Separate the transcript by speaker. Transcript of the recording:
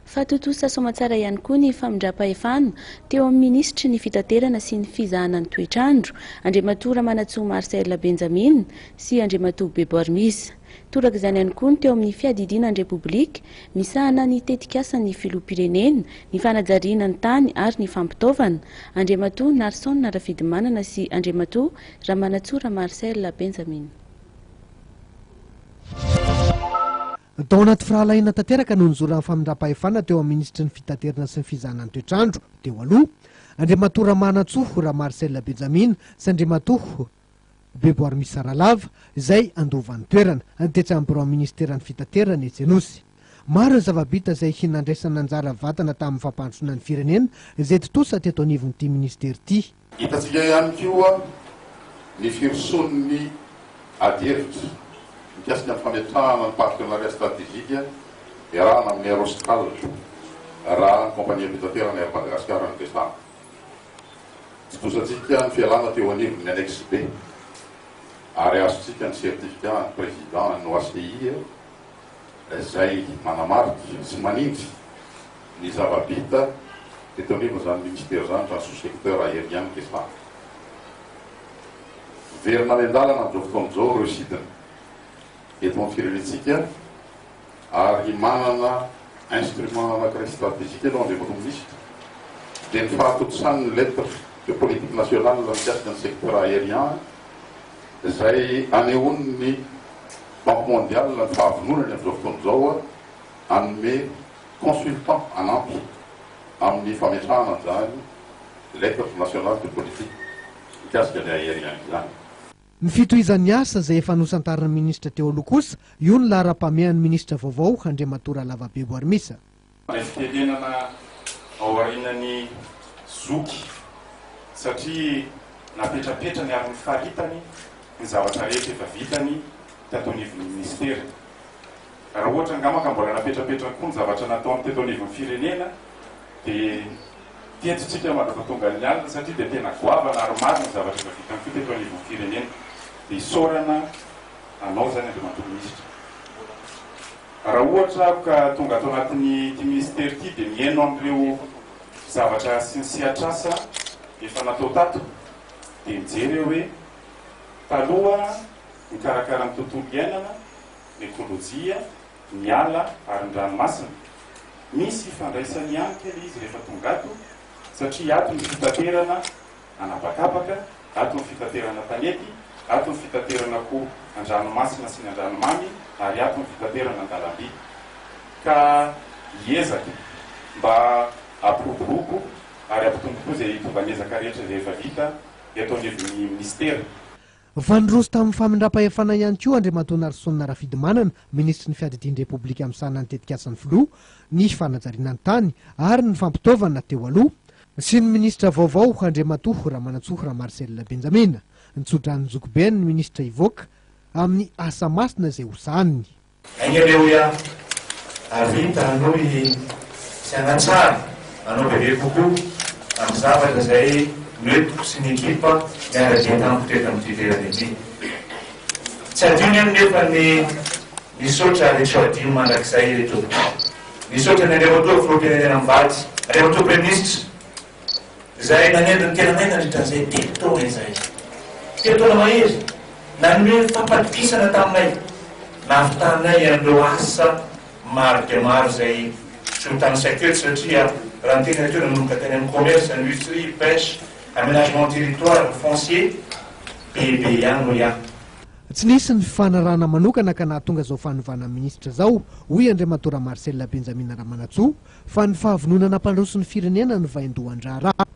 Speaker 1: Fa tontosa soamatsara ihany koa ny famindram-pahefana teo amin'ny minisitry ny fitaterana sy ny fizahana ny toetr'andro, Andriamatoa Ramanantsoa Marcel Benjamina sy Andriamatoa Beboarimisa. Toraka izany ihany koa ny teo amin'ny fiadidiana ny Repoblika misahana ny tetikasan'ny filoham-pirenena, ny fanajariana ny tany ary ny fampitaovana, Andriamatoa Narson Rafidimanana sy Andriamatoa Ramanantsoa Ramarcel Benjamina.
Speaker 2: Tao anaty firahalahiana tanteraka no nizoran'ny famindram-pahefana teo amin'ny minisitry ny Fitaterana sy ny fizahana ny toetr'andro teo aloha, Andriamatoa Ramanantsoa Ramarcel Benjamina sy Andriamatoa Beboarimisa Ralava, izay handova ny toerana, tetsy amin'ny biraon'ny minisiteran'ny Fitaterana etsy Anosy. Maro ny zava-bita izay nandraisana anjara vatana tamin'ny fampandrosoana ny firenena izay tontosa teto anivon'ity minisitera ity.
Speaker 3: Hitantsika ihany koa ny firosoan'ny adihevitra mikasika ny fametrahana ny partenariat stratégique iarahana amin'ny Air Austral raha ny kaompaniam-pitaterana Air Madagascar no resahana. Tontosantsika ny fialana teo anivon'ny Annexe B ary azontsika ny certificat an'ny Président an'ny OACI izay manamarika sy manindry ny zava-bita teto anivon'izany Ministera izany raha ny sous-secteur aérien no resahana. Miverina any an-dalana amin'izao fotoana izao ireo sidina eto amin'ny firenentsika ary manana instrument anankiray stratégique aloha Andriamatoa Minisitra dia ny fahatontosany ny lettre de politique nationale mikasika ny secteur aérien izay anehoan'ny Banque mondiale ny fahavononany amin'izao fotoana izao hanome consultant hanampy amin'ny fametrahana an'izany lettre nationale de politique mikasika ny aérien izany.
Speaker 2: Ny fitohizan'ny asa izay efa nosantarin'ny minisitra teo aloha kosa, io no laharam-pahamehan'ny minisitra vaovao Andriamatoa Ralavabe Boarimisa.
Speaker 4: Ilay fitenenana ao aorianan'i Zoky satria napetrapetrany ary nofaritany ny zavatra rehetra efa vitany tato anivon'ny minisitera. Raha ohatra angamba ka mbola napetrapetrany koa ny zavatra nataony teto anivon'ny firenena dia teto tsika mandra-pahatongan'ny alina satria dia tena goavana ary maro ny zavatra efa vitany koa teto anivon'ny firenena. Dia isaorana anao izany Andriamatoa Minisitra. Raha ohatra aho ka tonga ato anatin'ity minisitera ity dia mihaino an'ireo zavatra sy ny sehatr'asa efa natao tato dia mijery aho hoe taloha nikarakara ny tontolo iainana, ny ekolojia, ny ala ary ny ranomasina. Misy ifandraisany ihany kay ilay izy rehefa tonga ato satria ato ny fitaterana an'habakabaka, ato ny fitaterana an-tanety, ato ny fitaterana koa an-dranomasina sy ny an-dranomamy ary ato ny fitaterana an-dalamby. Ka hiezaka mba hampiroborobo ary hampitombo koa izay tomban'ezaka rehetra izay efa vita eto anivon'ny minisitera.
Speaker 2: Fa niroso tamin'ny famindram-pahefana ihany koa Andriamatoa Narson Rafidimanana, Minisitry ny Fiadidian'ny Repoblika misahana ny tetikasan'ny Filoha, ny fanajariana ny tany ary ny fampitaovana teo aloha, sy ny Minisitra vaovao Andriamatoa Ramanantsoa Ramarcel Benjamina. Nitso-drano zokibeny ny Minisitra hivoaka amin'ny asa masina izay hosahaniny.
Speaker 5: Enga anie hoy aho, hahavita hanohy sy hanatsara, hanao bebe kokoa amin'ny zavatra izay noentiko sy ny ekipa niara-dia tamiko teto amin'ity toerana ity. Tsy adino anie nefa ny misaotra ary tsy ho adino mandrakizay ry tompoko. Misaotra ny Andriamatoa Filoham-pirenena mivady, Andriamatoa Praiminisitra, Izay nanendry ny tenanay nandritra an'izay telo taona izay. Telo taona mahery, nanome fampatokisana taminay, nahavitanay an'ireo asa maro dia maro izay tsy ho tanisaiko eto satria raha ny tena teo nanomboka tany amin'ny commerce, industrie, pêche, aménagement territoire, foncier, be be ihany hoy aho.
Speaker 2: Tsy nisy ny fifanarahana manokana ka nahatonga izao fanovana minisitra izao, hoy Andriamatoa Ramarcel Benjamina Ramanantsoa, fa ny fahavononana hampandroso ny firenena no vaindohan-draharaha.